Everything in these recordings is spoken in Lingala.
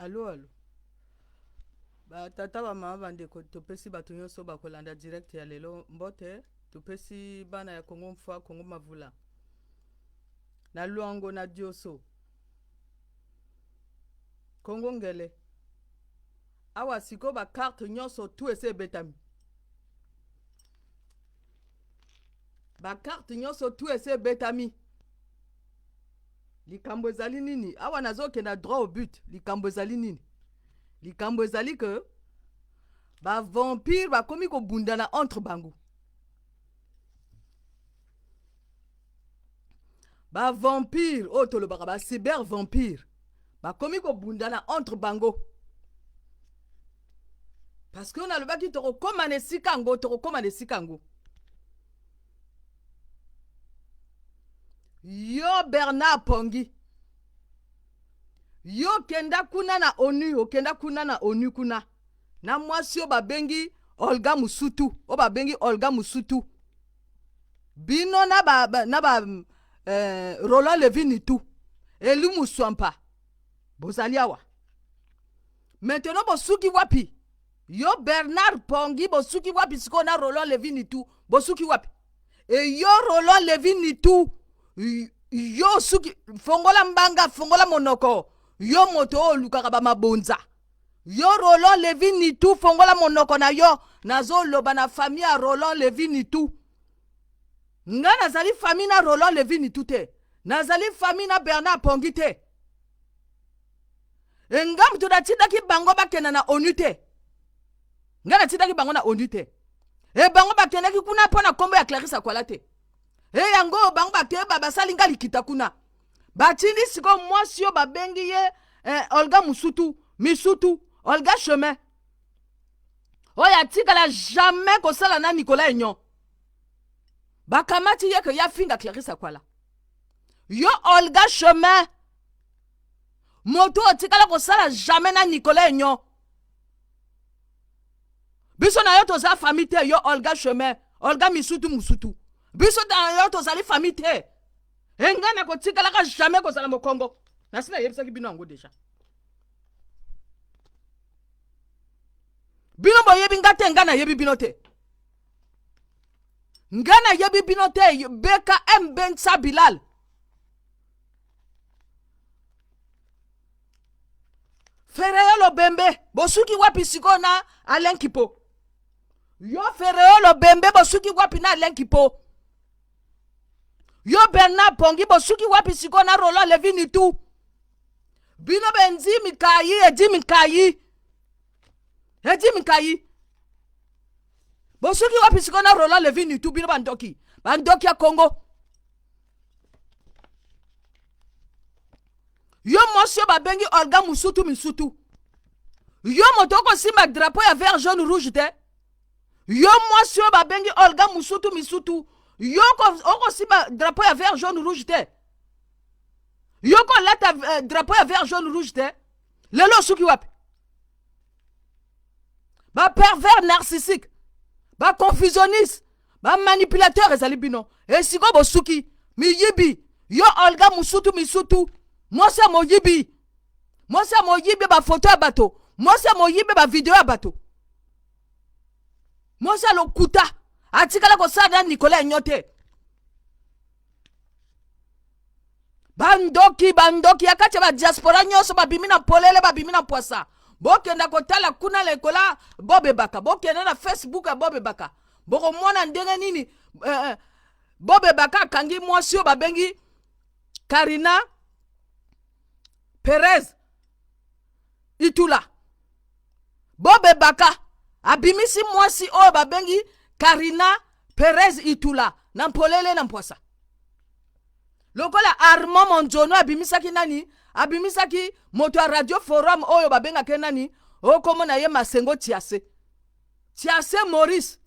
Alo alo. Ba tata ba mama ba ndeko topesi bato nyonso bakolanda direct ya lelo mbote topesi bana ya Congo mfua Congo mavula na Luango na Dioso Congo ngele awa sikoyo ba carte nyonso tout esi ebetami ba carte nyonso tout esi ebetami Likambo ezali nini? Awa nazokenda droit au but. Likambo ezali nini? Likambo ezali que ba vampire bakomi kobundana entre bango. Ba vampire oyo tolobaka ba cyber vampire bakomi kobundana entre bango. Parce que nalobaki tokokoma na esika yango, tokokoma na esika yango. Yo Bernard Pongi, yo kenda kuna na ONU, okenda kuna na ONU kuna na mwasi oyo babengi Olga Musutu, oyo babengi Olga Musutu, bino na ba, ba na ba eh, Roland Levi Nitu, Eli Muswampa bozali awa maintenant, bosuki wapi? Yo Bernard Pongi bosuki wapi sikoyo na Roland Levi Nitu bosuki wapi? E yo Roland Levi Nitu yo suki fongola mbanga fongola monoko yo moto oyo olukaka ba mabonza yo Roland Levi Nitu fongola monoko na yo nazoloba na famille ya Roland Levi Nitu nga nazali famille na Roland Levi Nitu te nazali famille na Bernard Pongi te E nga moto natindaki bango bakenda na onu te nga natindaki bango na onu te e bango bakendaki kuna mpo na nkombo ya clarisse akwala te e yango bango bakeba basali nga likita kuna batindi sikoyo mwasi oyo babengi ye eh, olga musutu misutu olga chemin oyo atikala jamais kosala na nicolas enyon bakamati ye ke ye afinga clarisse akwala yo olga chemin moto otikala kosala jamais na nicolas enyon biso na yo toza famille te yo olga chemin olga misutu musutu biso na yo tozali famille te engai nakotikalaka jamais kozala mokongo nasi nayebisaki bino yango deja bino boyebi nga te ngai nayebi bino te ngai nayebi bino te bkm bensa bilal Ferreolo Bembe bosuki wapi sikoyo na Alain Kipo? Yo Ferreolo Bembe bosuki wapi na Alain Kipo? Yo Bernard Pongi bosuki wapi sikoyo na Roland Levi Nitu? Bino benzi mikayi edi mikayi edi mikayi bosuki wapi sikoyo na Roland Levi Nitu? Bino bandoki bandoki ya Congo. Yo mwasi oyo babengi Olga Musutu Misutu, yo moto okosimba drapeau ya vert jaune rouge te. Yo mwasi oyo babengi Olga Musutu Misutu, yo okosimba drapeau ya vert jaune rouge te. Yo kolata eh, drapeau ya vert jaune rouge te. Lelo osuki wapi? Ba pervers narcissique, ba confusionniste, ba manipulateur ezali bino esiko bosuki miyibi yo olga musutu misutu mwasi ya moyibi mwasi ya moyibi bafoto ya bato mwasi ya moyibi bavideo ya bato mwasi ya lokuta atikala kosala na nikola enyo te Bandoki, bandoki ya kati ya ba diaspora nyonso babimi na polele, babimi na pwasa. Bokenda kotala kuna lekola bobebaka, bokenda na Facebook ya bobebaka, bokomona ndenge nini eh, eh bobebaka akangi mwasi oyo babengi Karina Perez Itula. Bobebaka abimisi mwasi oyo babengi Karina Perez Itula na mpolele na mpwasa. Lokola Armand Mondjono abimisaki nani? Abimisaki moto ya Radio Forum oyo babengaka ye nani? Oyo kombo na ye Masengo Tiase. Tiase Maurice.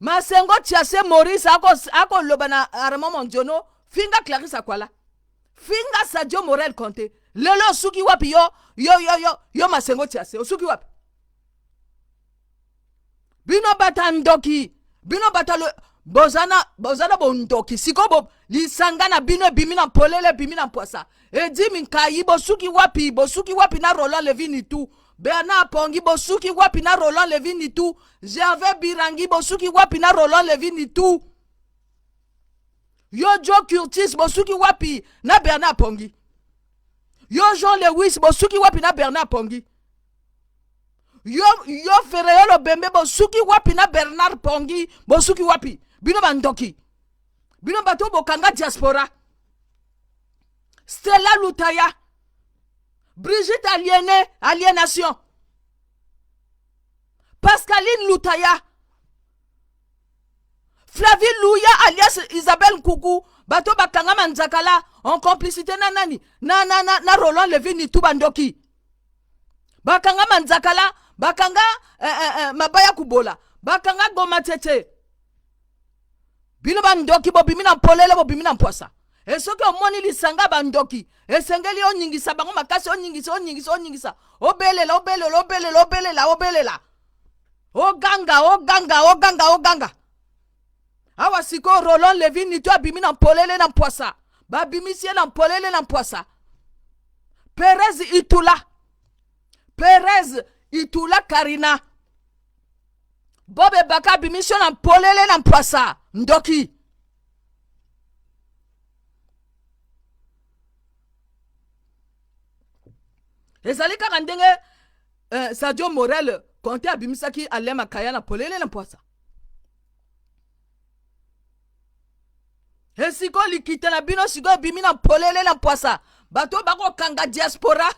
Masengo Tiase Maurice akoloba ako na Armand Mondjono finga Clarisse Akwala. Finga Sadio Morel Conte. Lelo osuki wapi yo yo yo yo yo Masengo Tiase osuki wapi? Bino bata ndoki, bino bata lo, Boza na boza na bondoki sikoyo bo, lisanga na bino ebimi na polele, ebimi na mpwasa. Edi Minkayi, bosuki wapi? Bosuki wapi na Roland Levi Nitu? Bernard Pongi, bosuki wapi na Roland Levi Nitu? Gervais Birangi, bosuki wapi na Roland Levi Nitu? Yo Joe Curtis, bosuki wapi na Bernard Pongi? Yo Jean Lewis, bosuki wapi na Bernard Pongi? Yo Ferreolo Bembe, bosuki wapi na Bernard Pongi? Bosuki wapi? Bino bandoki, bino bato bokanga diaspora. Stella Lutaya, Brigitte Aliéné, aliénation, Pascaline Lutaya, Flavie Louya alias Isabelle Nkuku, bato bakanga manzakala en complicité na nani? Na Roland Levy Nitu, bandoki. Bakanga manzakala, bakanga mabaya kubola, bakanga goma tete. Bino bandoki bobimi na polele, bobimi na mpwasa. E soki omoni lisanga bandoki, esengeli onyingisa bango makasi, onyingisa, onyingisa, onyingisa, obelela, obelela, obelela, obelela, obelela, oganga, oganga, oganga, oganga. Awa sikoyo Roland Levy Nitu abimi na polele na mpwasa, babimisi ye na polele na mpwasa. Perez Itula, Perez Itula Karina, Bob Ebaka abimisi yo na polele na mpwasa, ndoki. Ezali kaka ndenge Sadio Morel Conte abimisaki Alain Makaya na polele na mpwasa. Esiko likita na bino sikoyo ebimi na polele na mpwasa. Bato bakokanga diaspora.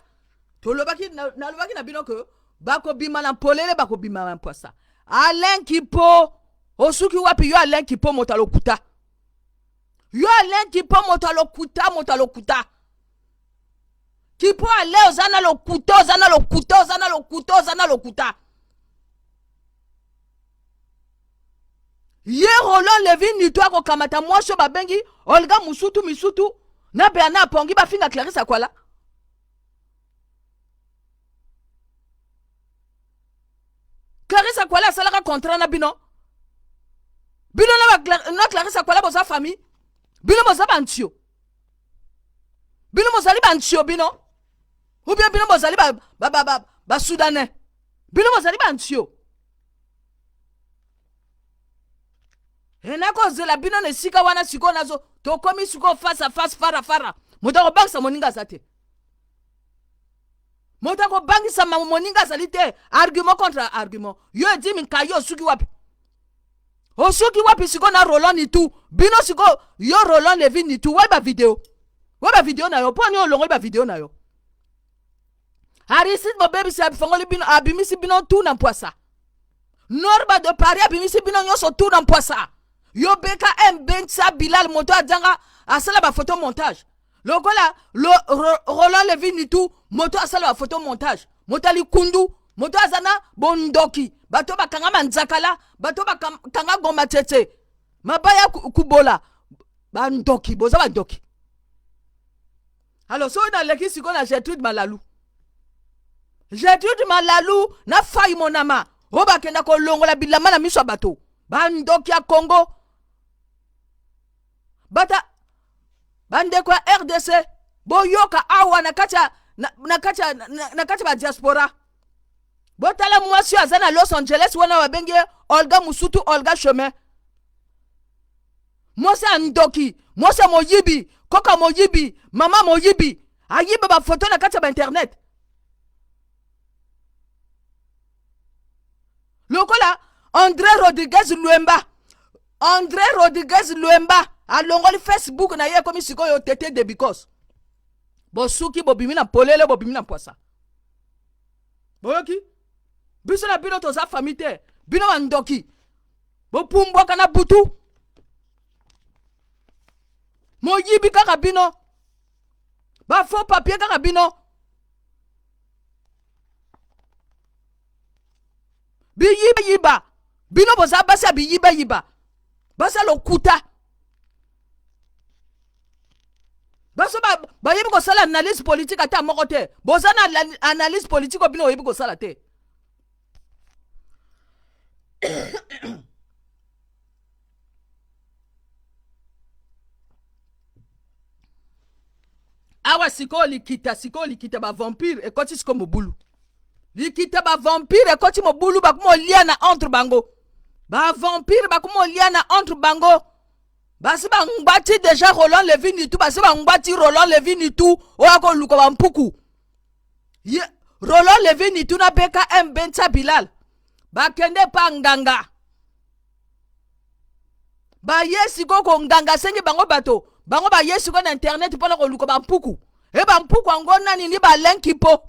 Tolobaki, nalobaki na bino ke bakobima na polele, bakobima na mpwasa. Alain Kipo, osuki wapi yo Alain Kipo moto alokuta? Yo Alain Kipo moto alokuta, moto alokuta. Kipo Alain oza na lokuta, oza na lokuta, oza na lokuta, oza na lokuta. Ye Roland Levy Nito akokamata mwasi oyo babengi Olga Musutu Misutu na Bernard Pongi bafinga Clarisse Akwala. Clarisse Akwala asalaka contrat na bino. Bino na Clarisse Akwala boza famille. Bino boza bantio. Bino bozali bantio bino. Ou bien bino bozali ba Soudanais. Bino bozali bantio. Enakozela bino na esika wana sikoyo nazo tokomi sikoyo face à face, fara fara. Moto akobangisa moninga aza te. Moto akobangisa moninga azali te. Argument contre argument. Yo Edi Minkayi osuki wapi? Osuki wapi sikoyo na Roland Nitu? Bino sikoyo yo Roland Levy Nitu, wapi ba video? Wapi ba video na yo? Mpo nini olongoli ba video na yo? Aristide bobebisi afongoli bino, abimisi bino tu na mpwasa. Norba de Paris abimisi bino nyonso tu na mpwasa. Yo BKM Bensa Bilal moto adzanga asala ba photo montage. Lokola Roland Levy Nitu moto asala ba photo montage. Moto alikundu, moto azana bondoki. Bato bakanga manzakala, bato bakanga goma tsetse. Mabaya kubola. Bandoki, boza bandoki. Alors soki naleki sikoyo na Gertrude Malalu. Gertrude Malalu na Fai Monama oyo bakenda kolongola bilamba na miso ya bato. Bandoki ya Congo. Bata bandeko ya RDC boyoka awa na kati ya na kati ya na kati ya ba diaspora. Botala mwasi oyo aza na Los Angeles wana babengi ye Olga Musutu, Olga Chemin. Mwasi ya ndoki, mwasi ya moyibi, koka moyibi, mama moyibi, ayiba ba photo na kati ya ba internet. Lokola André Rodriguez Luemba, André Rodriguez Luemba alongoli Facebook na ye ekomi sikoyo tete de bikos. Bosuki bobimi na polele, bobimi na mpwasa. Boyoki? Biso na bino toza famille te. Bino bandoki. Bopumbwaka na butu. Moyibi kaka bino. Ba faux papier kaka bino. Biyiba yiba. Bino boza basi ya biyiba yiba. Basi ya lokuta. Baso bayebi kosala analyse politique ata moko te. Boza na analyse politique bino oyebi kosala te. Awa sikoyo likita, sikoyo likita ba vampire ekoti sikoyo mobulu. Likita ba vampire ekoti mobulu, bakoma oliana entre bango. Ba vampire bakoma oliana entre bango. Basi bangbati deja Roland Levi Nitu, basi bangbati Roland Levi Nitu oyo akoluka ba mpuku. Ye Roland Levi Nitu na BKM Benza Bilal bakende pa nganga. Baye sikoyo konganga asengi bango bato bango baye sikoyo na internet mpona koluka bampuku e bampuku yango nani ni balenki mpo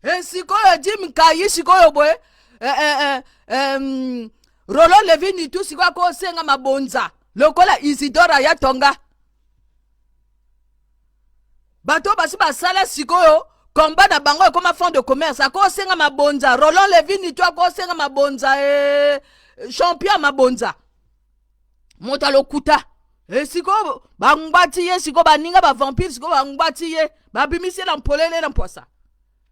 e sikoyo jim nkayi sikoyo boye e, e, e, e, rolo levi nitu sikoyo akosenga mabonza lokola isidora ya tonga bato basi basala sikoyo komba na bango ekoma fond de commerce akosenga mabonza roland levi nitu akosenga mabonza e, champion mabonza moto alokuta e sikoyo bangbati ye sikoyo baninga bavampire sikoyo bangbati ye babimisi ye na mpolele na mpwasa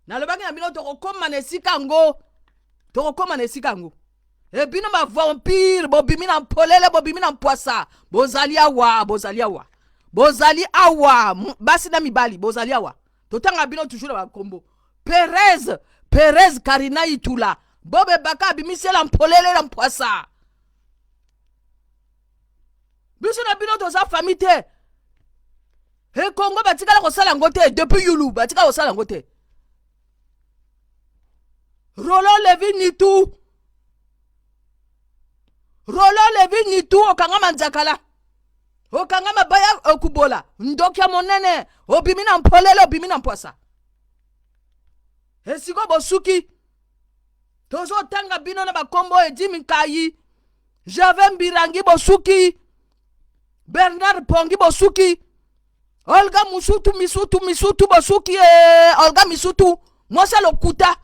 nalobaki na bino tokokoma na esika yango tokokoma na esika yango E bino ba vampire bobimi na mpolele bobimi na mpwasa bozali awa bozali awa bozali awa basi na mibali bozali awa totanga bino toujours na bakombo Perez Perez Karina Itula bobe baka abimisela mpolele na mpwasa biso na bino toza famille te e Congo batikala kosala yango te depuis yulu batikala kosala yango te Roland Levi Nitu Roland Levi Nitu okangama nzakala okangama baya okubola ndoki ya monene obimi na mpolele obimi na mpwasa esiko bosuki tozotanga bino na bakombo edimi nkayi Gervais Mbirangi bosuki Bernard Pongi bosuki Olga Musutu Misutu Misutu bosuki eh, Olga Misutu mwasi ya lokuta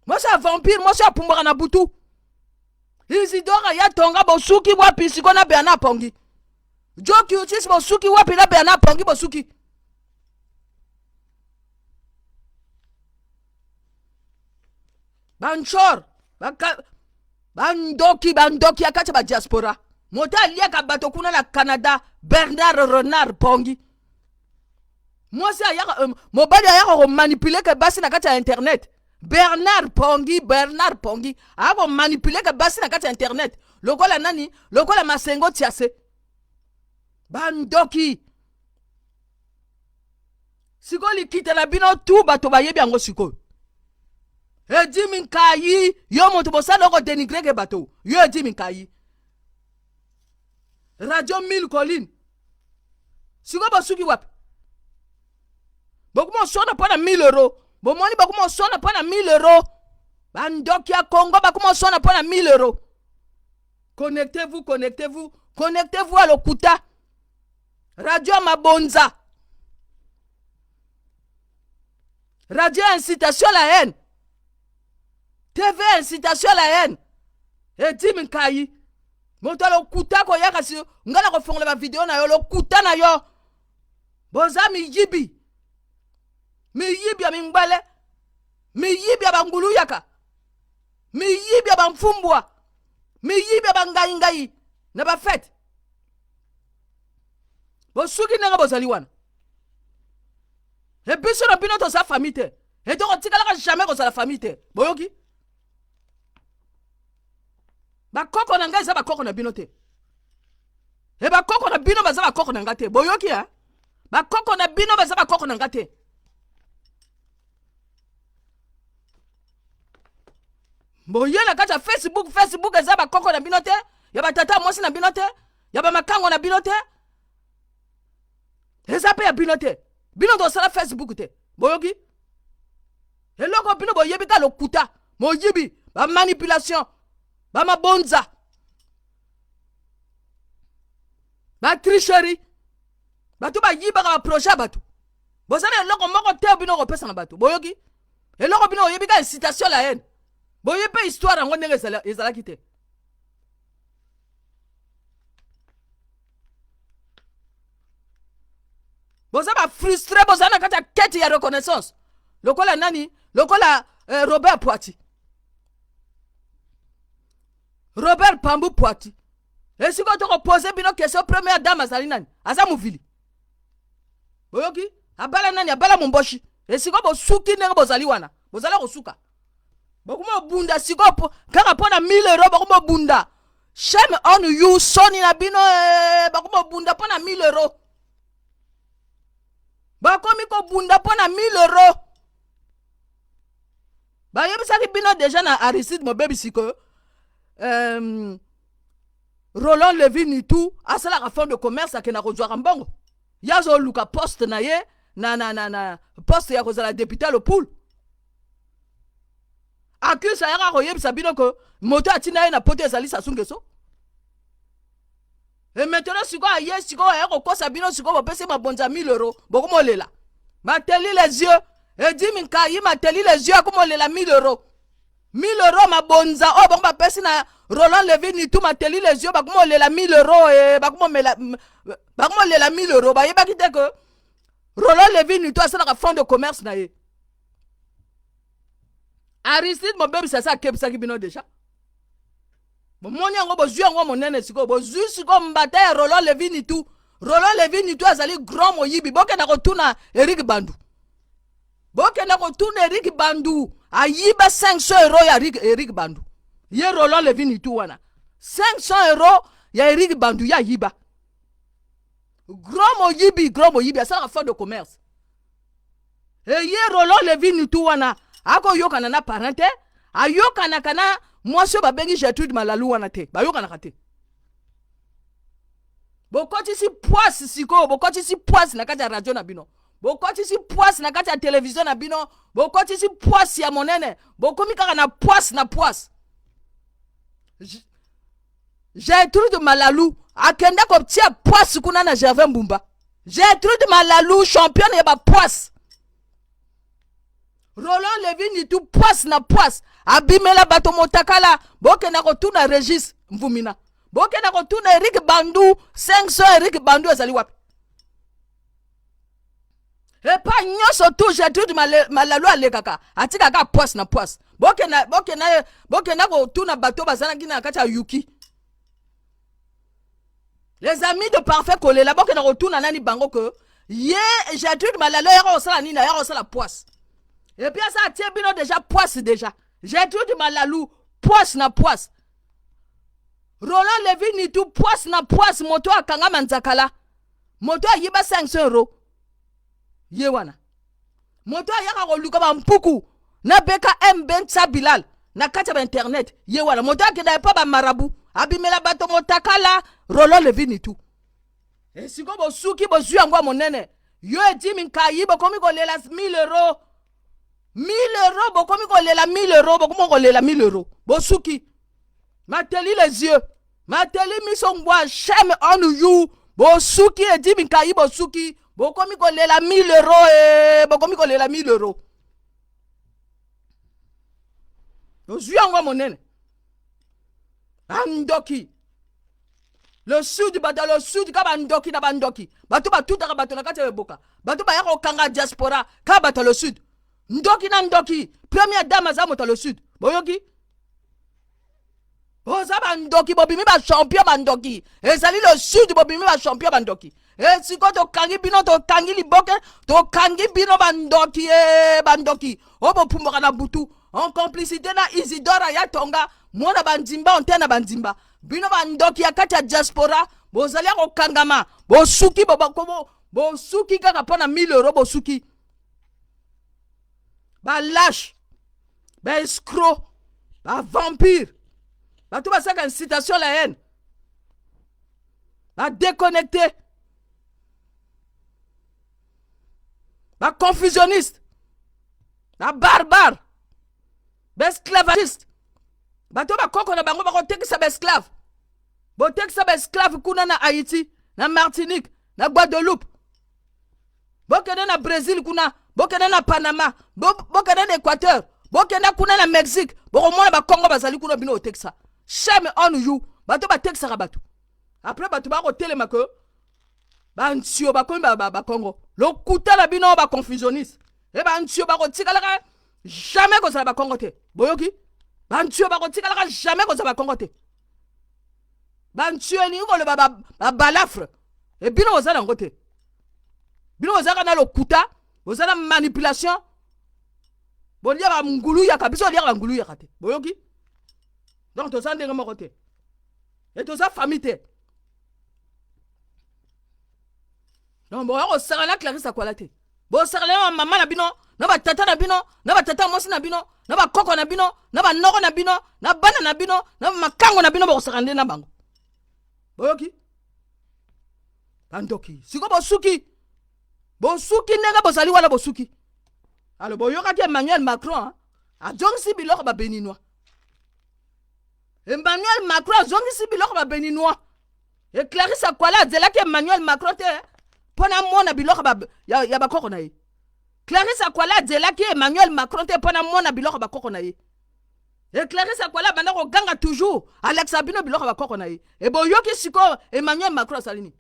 mwasi ya vampire mwasi apumbwaka na butu Isidore ya tonga bosuki wapi siko na Bernard Pongi Joe Curtis bosuki wapi na Bernard Pongi bosuki banchor baka bandoki bandoki ya kati ya badiaspora moto aliaka bato kuna na canada bernard renard pongi mwasi ayaka euh, mobali ayaka komanipule ke basi na kati ya internet bernard pongi bernard pongi ayaka komanipule ke basi na kati ya internet lokola nani lokola masengo tiase bandoki sikoyo likita na bino tu bato bayebi yango sikoyo edimi nkayi yo moto bosala oko denigre ke bato yo edimi nkayi radio mille colline sikoyo bosuki wapi bokoma osona mpo na 1000 euro bomoni bokoma osona mpo na 1000 euro bandoki ya congo bakoma osona mpo na 1000 euro connectez-vous connectez-vous connectez-vous à lokuta radio ya mabonza radio ya incitation à la haine tv ya incitation à la haine edimi nkayi moto ya lokuta koya kasi ngai na kofongola bavideo na yo lokuta na yo boza miyibi miyibi ya mingbale miyibi ya banguluyaka miyibi ya bamfumbwa miyibi ya bangaingai na bafete bosuki ndenge bozali wana e biso na bino toza famille te e tokotikalaka jamais kozala famille te boyoki bakoko na ngai eza bakoko na bino te e bakoko na bino baza bakoko na ngai te boyoki e bakoko na bino baza bakoko na ngai te boye na kati ya facebook facebook eza bakoko na bino te ya batata mwasi na bino te ya bamakango na bino te eza mpe ya bino te bino tosala facebook te boyoki eloko bino boyebi ka lokuta moyibi bamanipulation bamabonza batricherie bato bayibaka baprojet ya bato boza na eloko moko te bino kopesa na bato boyoki eloko bino oyebi ka incitation la haine boyebi mpe histoire yango ndenge ezalaki te boza bafrustre boza na kati ya kete ya reconnaissance lokola nani lokola eh, robert poiti robert pambu poiti Esikoyo tokopose bino question, première dame azali nani? Aza movili. Boyoki? Abala nani? Abala momboshi. Esikoyo bosuki ndenge bozali wana, bozala kosuka, bokoma obunda sikoyo kaka mpo na 1000 euro. Bokoma obunda, shame on you, soni na bino eh, bakoma obunda mpo na 1000 euro, bakomi kobunda mpo na 1000 euro. Bayebisaki bino deja na Aristide Mobebi. Sikoyo Roland Levi Nitu asalaka fond de commerce, akenda kozwaka mbongo, ye azoluka poste na ye na poste ya kozala député ya Lopulu. Accuse ayaka koyebisa bino ke moto atinda ye na poto ezali Sassou Nguesso. E maintenant sikoyo aye, sikoyo aya kokosa bino. Sikoyo bopesi mabonza 1000 euro, bokomolela mateli les yeux. Edimi Nkayi mateli les yeux, akomolela 1000 euro, 1000 euro mabonza oyo bango bapesi na Roland Levi Nitu. Mateli les yeux, bakomolela 1000 euro e bakomolela 1000 euro. Bayebaki te ke Roland Levi Nitu asalaka fond de commerce na ye. Aristide Mobebisi asi akebisaki bino deja. Bomoni yango, bozwi yango monene. Sikoyo bozwi sikoyo mbata ya Roland Levi Nitu. Roland Levi Nitu azali grand moyibi. Bokenda kotuna Erik Bandu, bokenda kotuna Erik Bandu. Ayiba 500 euro ya Erik Bandu. Ye Roland Levi Nitu wana, 500 euro ya Erik Bandu ye ayiba. Grand moyibi, grand moyibi, asalaka fond de commerce. Eye Roland Levi Nitu wana akoyokana na parent te, ayokanaka na mwasi oyo babengi Gertrude Malalu wana te, bayokanaka te. Bokotisi poise sikoyo, bokotisi poise na kati ya radio na bino, bokotisi poise na kati ya televizio na bino, bokotisi poise ya monene, bokomi kaka na poise na poise. Gertrude Malalu akenda kotia poise kuna na Gervais Mbumba. Gertrude Malalu, championne ya bapoise. Roland Levi Nitu, poise na poise, abimela bato motakala. Bokenda kotuna Regis Mvumina, bokenda kotuna Erik Bandu. 500 Erik Bandu ezali wapi? Epa nyonso tu Gertrude Malalu alekaka, atikaka poise na poise. Bokenda, bokenda, bokenda kotuna bato bazalaki na kati ya Yuki, les amis de Parfait Kolela. Bokenda kotuna nani bango ke ye Gertrude Malalu ayaka kosala nini? Ayaka kosala poise. Et puis asa atie bino déjà poise déjà. Gertrude Malalu, poise na poise. Roland Levi Nitu, poise na poise. Moto akangama nzakala, moto ayiba 500 euro, ye wana. Moto ayaka koluka bampuku na BKMB Ntsa Bilal na kati ya bainternet, ye wana. Moto akenda epa bamarabu, abimela bato motakala, Roland Levi Nitu. Esiko bosuki, bozwi yango ya monene. Yo Edimi Nkayi, bokomi kolela 1000 euro, 1000 euro, bokomi kolela 1000 euro, bokomi kolela 1000 euro. Bosuki, mateli les yeux, mateli miso ngwa. Shame on you. Bosuki, Edimi Nkayi, bosuki, bokomi kolela 1000 euro e bokomi kolela 1000 euro. Ozwi yango monene. Bandoki, le sud, bato ya le sud ka bandoki na bandoki. Bato batutaka bato na kati ya eboka, bato baya kokanga diaspora ka bato ya le sud, ndoki na ndoki. Première dame aza moto ya le sud. Boyoki? Boza bandoki, bobimi bachampion bandoki. Ezali le sud, bobimi bachampion bandoki. E sikoyo tokangi bino, tokangi liboke, tokangi bino bandoki e bandoki oyo bopumbwaka na butu en complicité na Isidore ya Tonga, mwana bandimba onte na bandimba. Bino bandoki ya kati ya diaspora bozali ya kokangama. Bosuki, bosuki kaka mpo na 1000 euro. Bosuki, balâches, baescrocs, bavampire, bato basalaka incitation la haine, badéconnecté, baconfusionniste, babarbare, baesclavagiste, bato bakoko na bango bakotekisa baesclave. Botekisa baesclave kuna na Haïti, na Martinique, na Guadeloupe. Bokende na Brésil kuna, bokende na Panama, bokende na Équateur, bokende kuna na Mexique, bokomona Bakongo bazali kuna. Bino otekisa. Shame on you. Bato batekisaka bato, après bato bakotelema ke bantio bakomi Bakongo. Lokuta na bino, baconfusionniste e bantio bakotikalaka jamais kozala Bakongo te. Boyoki? Bantio bakotikalaka jamais kozala Bakongo te. Bantio elingi koloba babalafre ba e bino boza nango te. Bino bozalaka na lokuta, boza na manipulation, bolia bangulu yaka, biso oliaka bangulu yaka te. Boyoki? Donc toza ndenge moko te. E toza famille te. Donc boya kosaka na Clarisse Akwala te. Bosaka na mama na bino, na batata na bino, na batata mwasi na bino, na bakoko na bino, na banoko na bino, na bana na bino, na makango na bino, bokosaka nde na bango. Boyoki? Bandoki. Siko bosuki. Bosuki ndenge bozali wana bosuki. Alors boyokaki Emmanuel Macron azongisi biloko ba Beninois. Emmanuel Macron azongisi biloko ba Beninois. E Clarisse Akwala azelaki Emmanuel Macron te mpo na mona biloko ba, ya, ya bakoko na ye. Clarisse Akwala azelaki Emmanuel Macron te mpo na mona biloko bakoko na ye. E Clarisse Akwala abanda koganga toujours alakisa bino biloko bakoko na ye. E boyoki sikoyo Emmanuel Macron asali nini?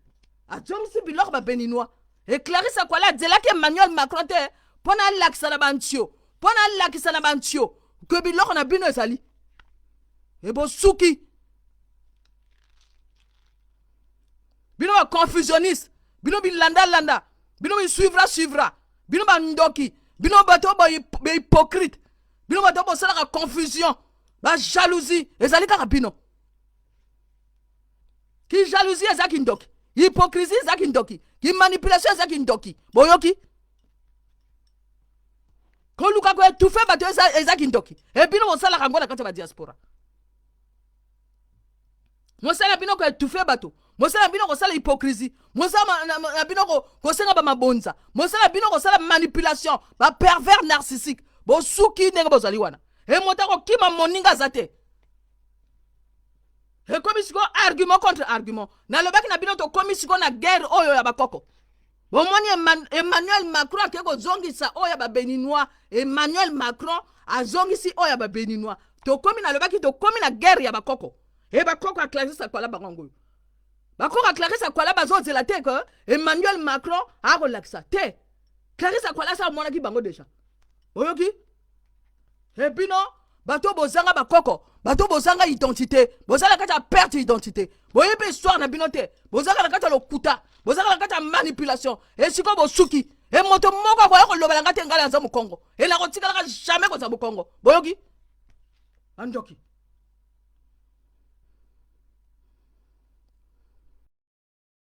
Azongisi biloko ba Beninois. E Clarisse Akwala azelaki Emmanuel Macron te mpo na alakisa na bantio, mpo na alakisa na bantio ke biloko na bino ezali. E bosuki bino ba confusionniste, bino bilandalanda, bino bisuivra suivra, bino bandoki, bino bato bahypocrite, bino bato bosalaka confusion, ba jalousie ezali kaka bino. Ki jalousie eza kindoki, hypocrisie eza kindoki, ki manipulation eza kindoki. Boyoki? Koluka koetufe bato eza kindoki. E bino bosalaka yango na kati ya ba diaspora. Mosala bino koetufe bato, mosala bino kosala hypocrisie, mosala na bino kosenga ba mabonza, mosala bino kosala manipulation, ba pervers narcissique. Bosuki ndenge bozali wana. E moto akokima moninga aza te. Ekomi sikoyo argument contre argument. Nalobaki na bino tokomi sikoyo na guerre oyo ya bakoko. Bomoni Emmanuel Macron akei kozongisa oyo ya ba Beninois. Emmanuel Macron azongisi oyo ya ba Beninois. Tokomi, nalobaki tokomi na guerre ya bakoko. E bakoko ya Clarisse Akwala bango ngoyo. Bakoko ya Clarisse Akwala bazozela te que Emmanuel Macron akolakisa te. Clarisse Akwala asa amonaki bango deja. Oyoki? E bino bato bozanga bakoko, bato bozanga identité, bozala kati ya perte identité, boyebi histoire na bino te, bozalaka na kati ya lokuta, bozalaka na kati ya manipulation. E sikoyo bosuki. E moto moko akoya kolobela nga te ngai naza mokongo. E nakotikalaka jamais kozala mokongo. Boyoki? Bandoki.